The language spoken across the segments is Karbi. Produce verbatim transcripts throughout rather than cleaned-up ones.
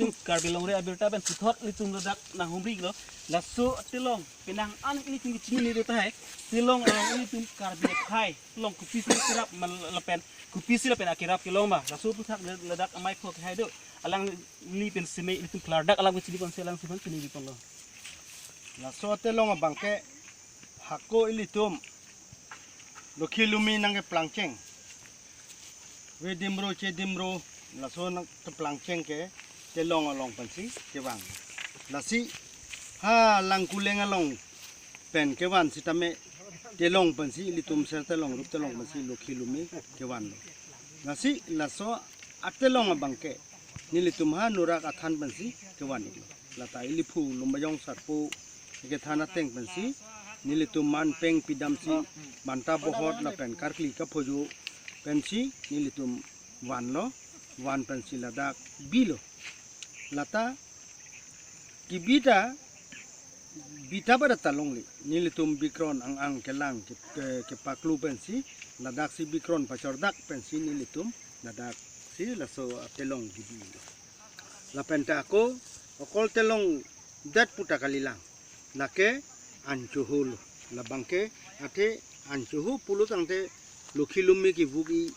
Ilitum Karbi Longri Abirta pen puthot ilitum ladak nanghumri lo. Laso Telong penang an ilitum kechinine do tahai. Telong along ilitum Karbi akhei along kopisi kerap ma lapen kopisi lapen akerap kelong ma. Laso aputhak ladak amei pho akhei do. Alangli pen seme ilitum klardak alam kechini ponsi alangsi pen chini ponlo. Laso Telong abangke hako ilitum Lokhi Lumi nangkeplangcheng, ve dimro che dimro, laso nangkeplangcheng ke Telong along pensi kevang. Lasi ha Langkuleng along pen kevan sitame Telong pensi ilitum Ser Telong Rup Telong pensi Lokhi Lumi kevanlo. Lasi laso atelong abangke nelitum ha Nurak athan pensi kevan-iklo. Lata iliphu Lumbajong Sarpo kethan ateng pensi nelitum man peng pidamsi banta bohot lapen karkli kaphojo pensi nelitum vanlo, van pensi ladak bilo. Lata kibita bita pada ta longle, nelitum bikron ang-ang kelang ke, ke, kepaklu pensi ladaksi bikron pachordak pensi nelitum ladaksi laso Telong kebilo. Lapen ta ako okol telongdet pu ta kalilang, lake anchohu lo. Labangke athe anchohu pulo tangte Lokhi Lumi kevuk-i,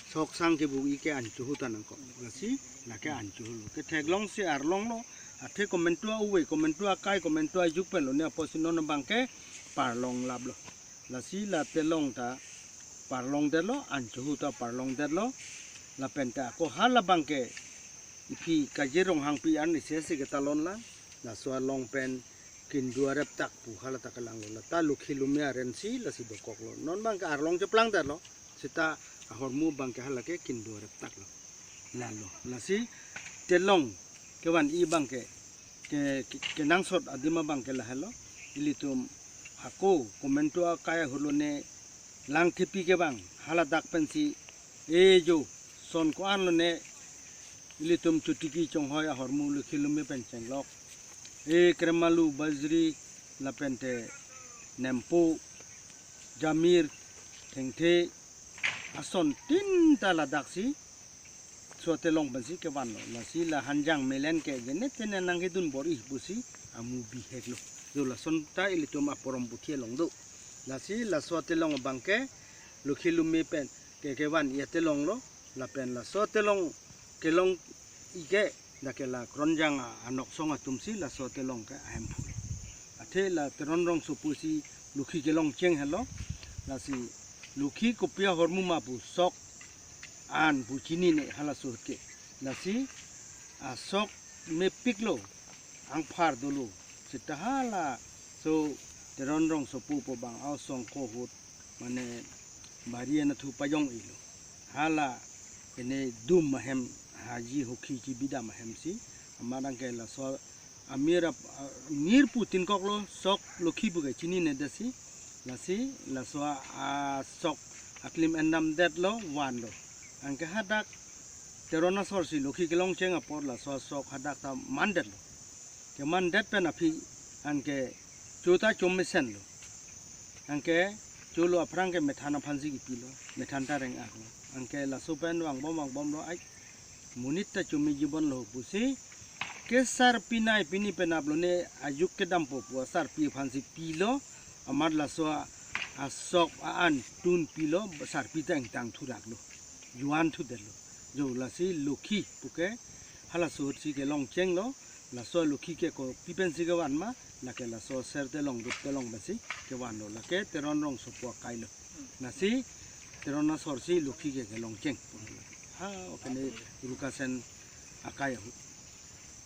sok sang kevuk-i ke anchohu ta nangkok. Lasi lake anchohu lo. Ketheklongsi arlong lo. Athe komantu a-uve, komantu akai, komantu ajuk pen lone apotsi non abangke parlong laplo. Lasi la Telong ta parlongdetlo, anchohu ta parlongdetlo. Lapen ta ako ha labangke iphi Kajir Ronghangpi an isi isi ketalon lang. Laso along pen kindu arep tak pu hala ta kelanglo. Lata Lokhi Lumi arensi lasi dokoklo. Non abangke arlong cheplangdetlo. Seta ahormu abangke halake kindu arep taklo. Lalo. Lasi Telong kevan-i abangke ke, ke, kenangsot adim abangke lahelo. Ilitum hako komantu akai ahut lone Langthepi kevang haladak pensi ejo son ko-an lone ilitum Chotiki Chonghoi ahormu Lokhi Lumi pen chenglok. E kremalu, bajri, lapen te nempo, jamir, thengthe, asontin ta ladaksi laso Telong pensi kevanlo. Lasi la hanjang melen ke jene tene nangkedun bor-i pusi amu biheklo. Jo lason ta ilitum aporom puthi along do. Lasi laso Telong abangke Lokhi Lumi pen ke kevan-i atelong lo, lapen laso Telong kelong-i ke dak ke la Kronjang a-, anoksong atumsi laso Telong ke ahemphu lo. Athe la Teron Rongsopo si Lokhi kelongcheng helo, lasi Lokhi kopi ahormu ma pu sok an pu chinine halaso ahut ke. Lasi asok mepiklo, angphar dolo, seta halaso Teron Rongsopo pu abang a-osong ko ahut mane bari anatthu pajong-ilo. Hala ene dum ahem, haji hokhi chibidam ahemsi amat abangke laso amir ap-, amir pu tinkoklo, sok Lokhi pu ke chininedetsi. Lasi laso a, asok aklim endamdetlo, vanlo. Anke hadak Teron asor si Lokhi kelongcheng apor laso asok hadak ta mandetlo. Kemandet pen aphi anke cho ta chomesenlo. Anke cholo aphrang ke methan aphansi kipilo, methan ta reng-aklo. Anke laso pen vangbom vangbomlo, ai monit ta chome jibon lo pusi kesarpi nai pini penap lone ajuk kedampo pu asarpi aphansi pilo, amat laso a-, asok a-an tun pilo, sarpi ta ingtang thuraklo, juan thudetlo. Jo lasi Lokhi puke halaso ahutsi kelongchenglo. Laso Lokhi ke kopi pensi kevan ma, lake laso Ser Telong Rup Telong pensi kevanlo, lake Teron Rongsopo akailo. Lasi Teron asor si Lokhi ke kelongcheng. Ha, okene Rukasen akai ahut.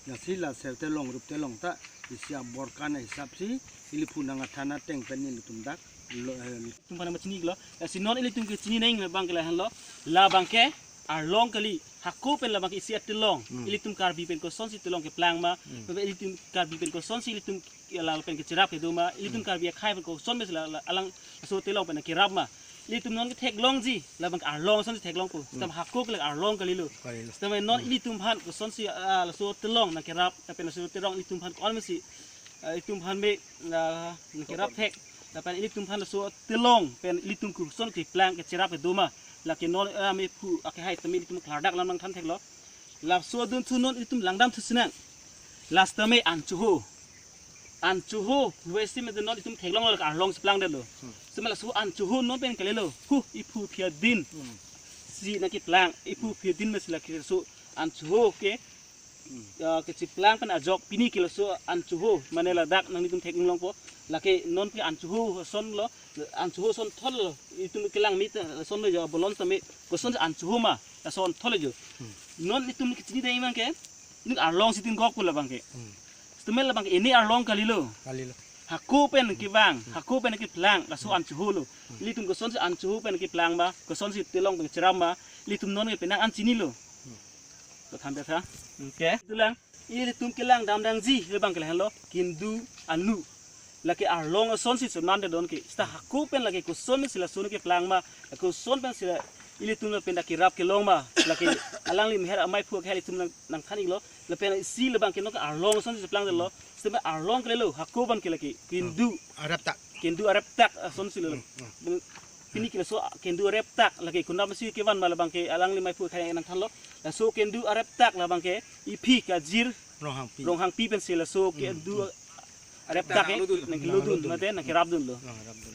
Lasi la Ser Telong Rup Telong ta isi aborkan ahisap si iliphu nangathan ateng pen ilitum dak lo, eh, tum pada ma chini lo. Eh, si non ilitum ke chini neng abangke lahenlo. Labangke arlong kali, hako pen labangke isi atelong. Hmm. Ilitum Karbi pen kosonsi telong keplang ma. Hmm. Ilitum Karbi pen kosonsi ilitum la pen kecherap kedo ma. Ilitum, hmm, Karbi akhei pen koson mes la, la, alang laso telong pen kerap ma. Ilitum non ketheklongji, labang arlong asonsi theklongpo. Hmm. Sitame hako ke la arlong kalilo. Kalilo. Sitame non, hmm, ilitum aphan kosonsi, ah, laso telong nangkerap, lapen laso telong ilitum aphan ko-an mesi, ah, ilitum aphan me, ah, nangkerap thek. Lapen ilitum aphan laso telong pen ilitum koson keplang kecherap kedo ma. Lake non, ah, mephu akhei tame ilitum klardak alam nangthan theklo. Laso adunthu non itum langdamthu sinang. Last time an choho. An choho, wesi mete non itum theklonglo, arlong si plangdetlo. Sitame laso an choho non pen kalilo. Hu, iphu aphi adin. Si nangkeplang, iphu aphi adin masi lake laso an choho ke. Ya, kacheplang pen ajok pini ke laso an choho, mane ladak nanglitum theklongpo. Lake non ke an choho asonlo, an choho asonthotlo. Itum kelang mita asonlo jo, bolon tame koson an choho ma, asonthotlo jo. Non itum kachini dei abang ke, ning arlong si tingkok pu labang ke. Sitame labang ke ini arlong kalilo. Kalilo. Hako pen kevang, hako pen keplang, laso an choholo. Ilitum kosonsi an choho pen keplang ma, kosonsi telong pen cheram ma, ilitum non ke penang an chinilo. Kothan biasa. Oke. Itulang, ilitum kelangdam dangji, labang ke lahenlo, kindu anu. Lake arlong asonsi seman de don ke. Sita hako pen lake kosonsi lason keplang ma, koson pensi la ilitum lapen dak kerap kelong ma, lake alangli meher amei phu ke ilitum nang, nangthan-iklo, lapen isi labang ke non ke arlong asonsi plangdetlo, sitame arlong kalilo, hako abang ke lake, kindu, Arep tak. kindu arep tak asonsi lo. Hmm, hmm. Pini ke laso kindu arep tak, lake kunam si kevan ma labang ke alangli amei phu ke nangthanlo, laso kindu arep tak labang ke, iphi Kajir Ronghangpi. Ronghangpi pensi laso kindu arep tak ke, Nang lodun. nangkelodun, mate nangkerapdunlo. Nang rapdun.